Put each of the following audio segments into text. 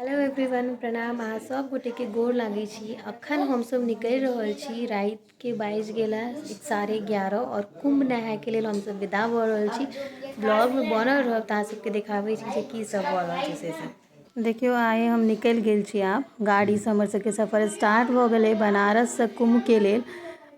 Hello everyone, प्रणाम। अहाँ सब गोटेके गोर लागै छी। अखन हमसब निकलि रहल छी। रातिके बाजि गेल है 11:30 आओर कुम्भ नहायके लेल हमसब विदा भऽ रहल छी। ब्लॉगमे बनल रहब तऽ अहाँ सबके देखाबै छी जे की सब भऽ रहल छै से सब। देखियौ, आइ हम निकलि गेल छी। आब गाड़ीसँ हमर सबके सफर स्टार्ट भऽ गेलै बनारससँ कुम्भके लेल।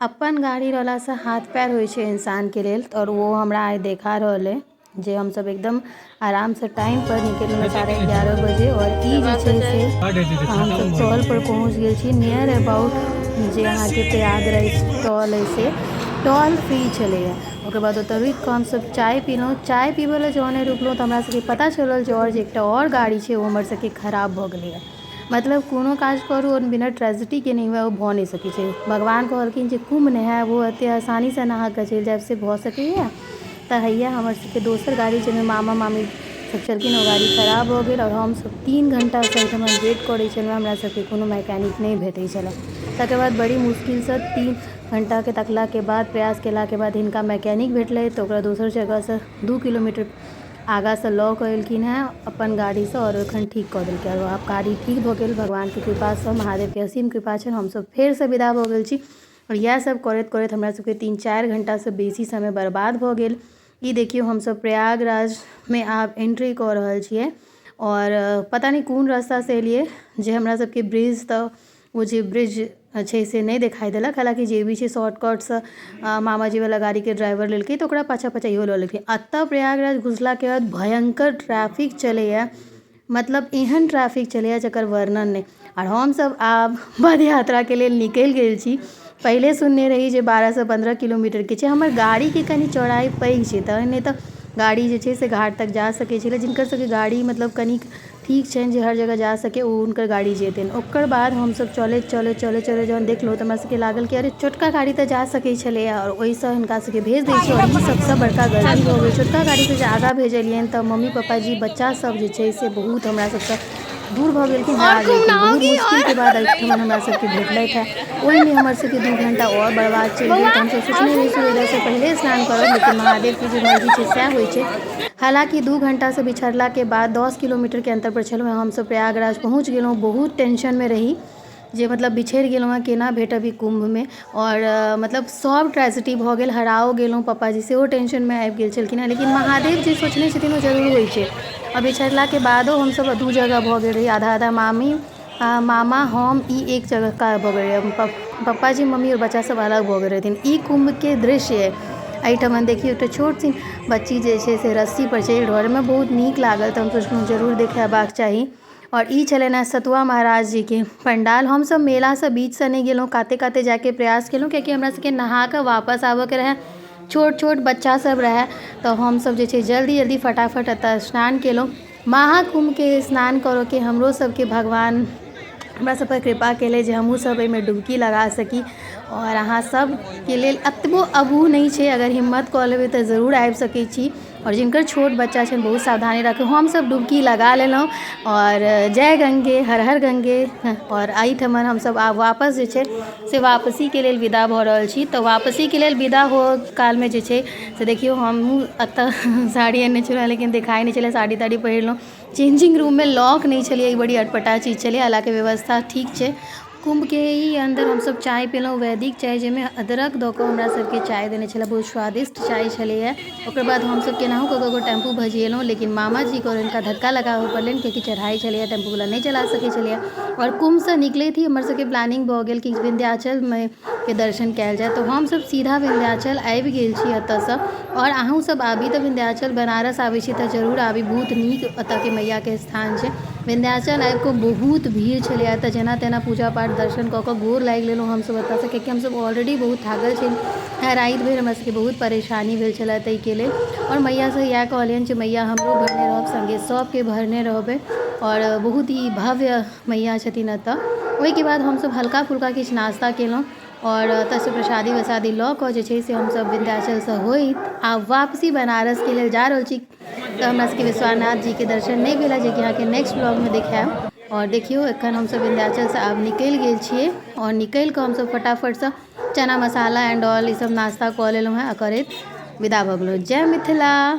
अपन गाड़ी रहलासँ हाथ पैर होइ छै इंसानके लेल, आओर ओ हमरा आइ देखा रहल अइ जे हमसब एकदम आरामसँ टाइम पर निकललहुँ 11:30 बजे। आओर ई जे छै से हमसब टॉल पर पहुँच गेल छी, नियर अबाउट जे अहाँके प्रयागराज टॉल अइ से टॉल फ्री छलैए। ओकर बाद ओतऽ रुकि कऽ हमसब चाय पीलहुँ। चाय पीबै लए जहने रुकलहुँ तऽ हमरा सबके पता चलल जे आओर जे एकटा आओर गाड़ी छै, ओ हमर सबके खराब भऽ गेलैए। मतलब कोनो काज करू आओर बिना ट्रेजेडीके नहि हुए, ओ भऽ नहि सकै छै। भगवान कहलखिन जे कुम्भ नहायब, ओ एतेक आसानीसँ नहा कऽ चलि जायब, से भऽ सकैए? तऽ हैया हमर सबके दोसर गाड़ी, जाहिमे मामा मामी सब छलखिन, ओ गाड़ी खराब भऽ गेल। आओर हमसब 3 घण्टासँ एहिठमन वेट करै छलहुँ, हमरा सबके कोनो मैकेनिक नहि भेटै छलै। तकर बाद बड़ी मुश्किलसँ 3 घण्टाके तकलाके बाद, प्रयास केलाके बाद हिनका मैकेनिक भेटलै, तऽ ओकरा दोसर जगहसँ 2 किलोमीटर आगाँसँ लऽ कऽ एलखिन हेँ अपन गाड़ीसँ आओर एखन ठीक कऽ देलकै। आओर आब गाड़ी ठीक भऽ गेल भगवानके कृपासँ, महादेवके असीम कृपा छनि। हमसब फेरसँ विदा भऽ गेल छी। आओर इएह सब करैत करैत हमरा सबके 3-4 घण्टासँ बेसी समय बर्बाद भऽ गेल। ई देखियौ, हमसब प्रयागराजमे आब एंट्री कऽ रहल छियै। आओर पता नहि कोन रास्तासँ एलियै जे हमरा सबके ब्रिज, तऽ ओ जे ब्रिज छै से नहि देखाइ देलक। हालाँकि जे भी छै, शॉर्टकटसँ मामाजीवला गाड़ीके ड्राइवर लेलकै, तऽ ओकरा पाछाँ पाछाँ इहो लऽ लेलकै। एतऽ प्रयागराज घुसलाके बाद भयङ्कर ट्रैफिक चलैए, मतलब एहन ट्रैफिक चलैए जकर वर्णन नहि। आओर हमसब आब पद यात्राके लेल निकलि गेल छी। पहिले सुनने रही जे 12सँ 15 किलोमीटरके छै। हमर गाड़ीके कनि चौड़ाइ पैघ छै, तऽ नहि तऽ गाड़ी जे छै से घाट तक जा सकै छलै। जिनकर सबके गाड़ी मतलब कनिक ठीक छनि जे हर जगह जा सकै, ओ हुनकर गाड़ी जेतनि। ओकर बाद हमसब चलैत चलैत चलैत चलैत जहन देखलहुँ तऽ हमरा सबके लागल कि अरे, छोटका गाड़ी तऽ जा सकै छलैए आओर ओहिसँ हिनका सबके भेज दै छी। आओर ई सबसँ बड़का गलती भऽ गेल। छोटका गाड़ीसँ जे आगाँ भेजलियनि तऽ मम्मी पापा जी, बच्चा सब जे छै से बहुत हमरा सबसँ दूर भऽ गेलखिन, हरा गेलखिन। बहुत मुश्किलके बाद एहिठमन हमरा सबके भेटलथि हेँ। ओहिमे हमर सबके 2 घण्टा आओर बर्बाद चलि गेल। तऽ हमसब सोचने रही सूर्योदयसँ पहिले स्नान करब, लेकिन महादेवके जे मर्जी छै सएह होइ छै। हालाँकि 2 घण्टासँ बिछड़लाके बाद 10 किलोमीटरके अन्तर पर छलहुँ हेँ, हमसब प्रयागराज पहुँच गेलहुँ। बहुत टेंशनमे रही जे मतलब बिछड़ि गेलहुँ हेँ, केना भेटब ई कुम्भमे? आओर मतलब सब ट्रेजेडी भऽ गेल, हराओ गेलहुँ, पप्पाजी सेहो टेंशनमे आबि गेल छलखिन हेँ। लेकिन महादेव जे सोचने छथिन ओ जरूर होइ छै। आओर बिछड़लाके बादो हमसब 2 जगह भऽ गेल रही। आधा आधा मामी, मामा, हम ई एक जगह का भऽ गेल रही। पप्पाजी, मम्मी आओर बच्चा सब अलग भऽ गेल रहथिन। ई कुम्भके दृश्य अइ। एहिठमन देखियौ, एकटा छोट छिन बच्ची जे छै से रस्सी पर चलि रहल। हमरा बहुत नीक लागल तऽ हम सोचलहुँ जरूर देखेबाक चाही। आओर ई छलनि हेँ सतुआ महाराज जीके पंडाल। हमसब मेलासँ बीचसँ नहि गेलहुँ, काते काते जाके प्रयास केलहुँ, कियाकि हमरा सबके नहा कऽ वापस आबऽके रहै, छोट छोट बच्चा सब रहै। तऽ हमसब जे छै जल्दी जल्दी फटाफट एतऽ स्नान केलहुँ। महाकुम्भके स्नान करऽके हमरो सबके भगवान हमरा सबपर कृपा केलै जे हमहूँ सब एहिमे डुबकी लगा सकी। आओर अहाँ सबके लेल एतबो अबूह नहि छै, अगर हिम्मत कऽ लेबै तऽ जरूर आबि सकै छी। आओर जिनकर छोट बच्चा छनि, बहुत सावधानी राखू। हमसब डुबकी लगा लेलहुँ। आओर जय गंगे, हर हर गंगे। आओर एहिठमन हमसब आब वापस जे छै से वापसीके लेल विदा भऽ रहल छी। तऽ वापसीके लेल विदा हो कालमे जे छै से देखियौ, हमहूँ एतऽ साड़ी आनने छलहुँ, लेकिन देखाइ नहि छलै। साड़ी ताड़ी पहिरलहुँ। चेंजिंग रूममे लॉक नहि छलै, ई बड़ी अटपटा चीज छलै। हालाँकि व्यवस्था ठीक छै। कुम्भके ही अन्दर हमसब चाय पीलहुँ, वैदिक चाय, जाहिमे अदरक दऽ कऽ हमरा सबके चाय देने छलै। बहुत स्वादिष्ट चाय छलैए। ओकर बाद हमसब केनाहु कऽ कऽ टेम्पू भजेलहुँ, लेकिन मामाजीके आओर हिनका धक्का लगाबऽ पड़लनि, कियाकि चढ़ाइ छलैए, टेम्पूवला नहि चला सकै छलैए। आओर कुम्भसँ निकलैत ही हमर सबके प्लानिंग भऽ गेल कि विन्ध्याचलमे के दर्शन कयल जाय। तऽ हमसब सीधा विन्ध्याचल आबि गेल छी एतऽसँ। आओर अहूँ सब आबी तऽ विन्ध्याचल, बनारस आबै छी तऽ जरूर आबी। बहुत नीक एतऽके मैयाके स्थान छै। विन्ध्याचल आबि कऽ बहुत भीड़ छलैए, तऽ जेना तेना पूजा पाठ दर्शन कऽ कऽ गोर लागि लेलहुँ हमसब एतऽसँ, कियाकि हमसब ऑलरेडी बहुत थाकल छी। राति भरि हमरा सबके बहुत परेशानी भेल छलै ताहिके लेल। आओर मैयासँ इएह कहलियनि जे मैया, हमरो भरने रहब, सङ्गे सबके भरने रहबै। आओर बहुत ही भव्य मैया छथिन एतऽ। ओहिके बाद हमसब हल्का फुल्का किछु नाश्ता केलहुँ आओर ओतऽसँ प्रसादी वरसादी लऽ कऽ जे छै से हमसब विन्ध्याचलसँ होइत आब वापसी बनारसके लेल जा रहल छी। तऽ हमरा सबके विश्वनाथ जीके दर्शन नहि भेल, जेकि अहाँके नेक्स्ट ब्लॉगमे देखायब। आओर देखियौ, एखन हमसब विन्ध्याचलसँ आब निकलि गेल छियै। आओर निकलि कऽ हमसब फटाफटसँ चना मसाला एंड ऑल ई सब नाश्ता कऽ लेलहुँ हेँ आ करैत विदा भऽ गेलहुँ। जय मिथिला।